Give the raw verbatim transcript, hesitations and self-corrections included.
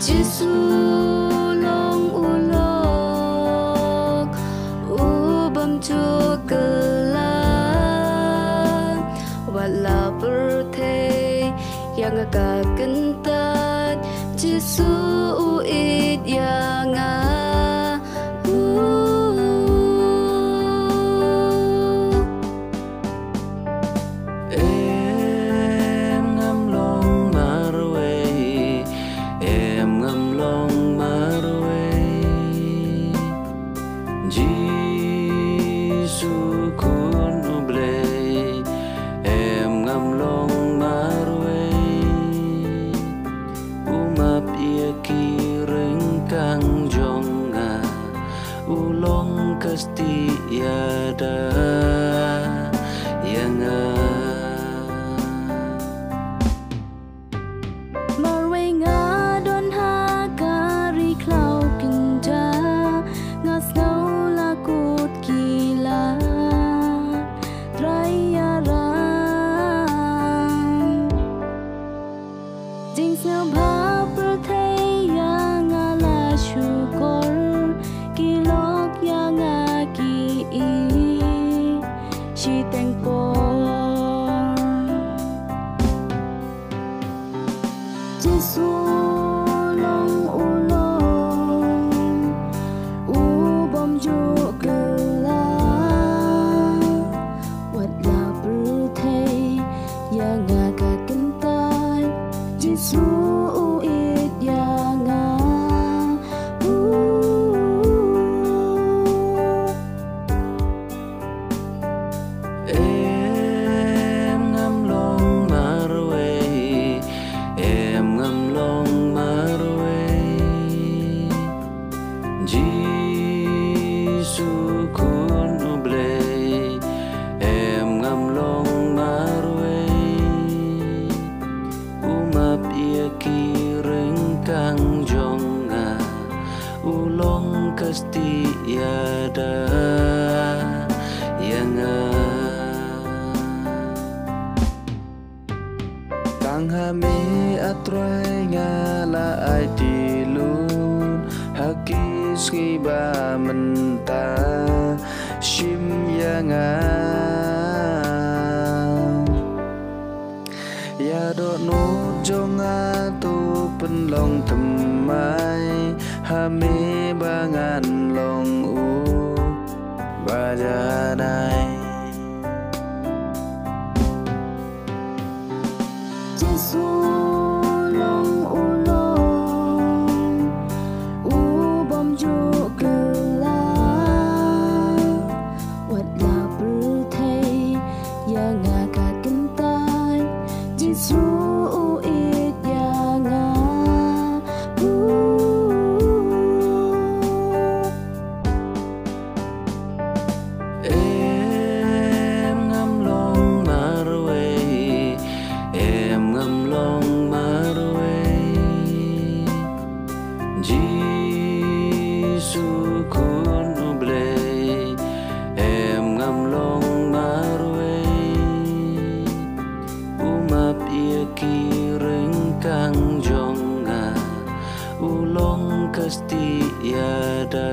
Jisu long u lok u bym ju kylla. Wat la pyrthei ïa nga ka kyntait, Jisu u ïeit ïa nga. Em ngam long marwei, em ngam long marwei. Jisu Khun U Blei, em ngam long marwei. U map ïa ki ryngkang jong nga, u long ka stieh ïada ïa nga. Marwei nga don ha ka ri khlaw kynja, nga sngew la kut ki lad Trai Ïaram. Jingsngewbha pyrthei ïa nga la shukor, ki lok ïa nga ki ïeit shiteng por. Jisu long u lok u bym ju kylla. Wat la pyrthei ïa nga ka kyntait, Jisu u ïeit ïa nga. Em ngam long marwei, em ngam long marwei. Jisu Khun U Blei, em ngam long marwei. U map ïa ki ryngkang jong nga, u long ka stieh ïada ïa nga. Tang ha me, A Trai, nga la aiti lut ha ki sngi ba mynta, shim ïa nga. Ïa dohnud jong nga to pynlong thymmai ha me ba ngan long u ba janai. Jisu long u lok u bym ju kylla. Wat la pyrthei ïa nga ka kyntait, Jisu u ïeit ïa nga. Em ngam long marwei, em ngam long marwei. Jisu Khun U Blei, em ngam long marwei. U map ïa ki ryngkang jong nga, u long ka stieh ïada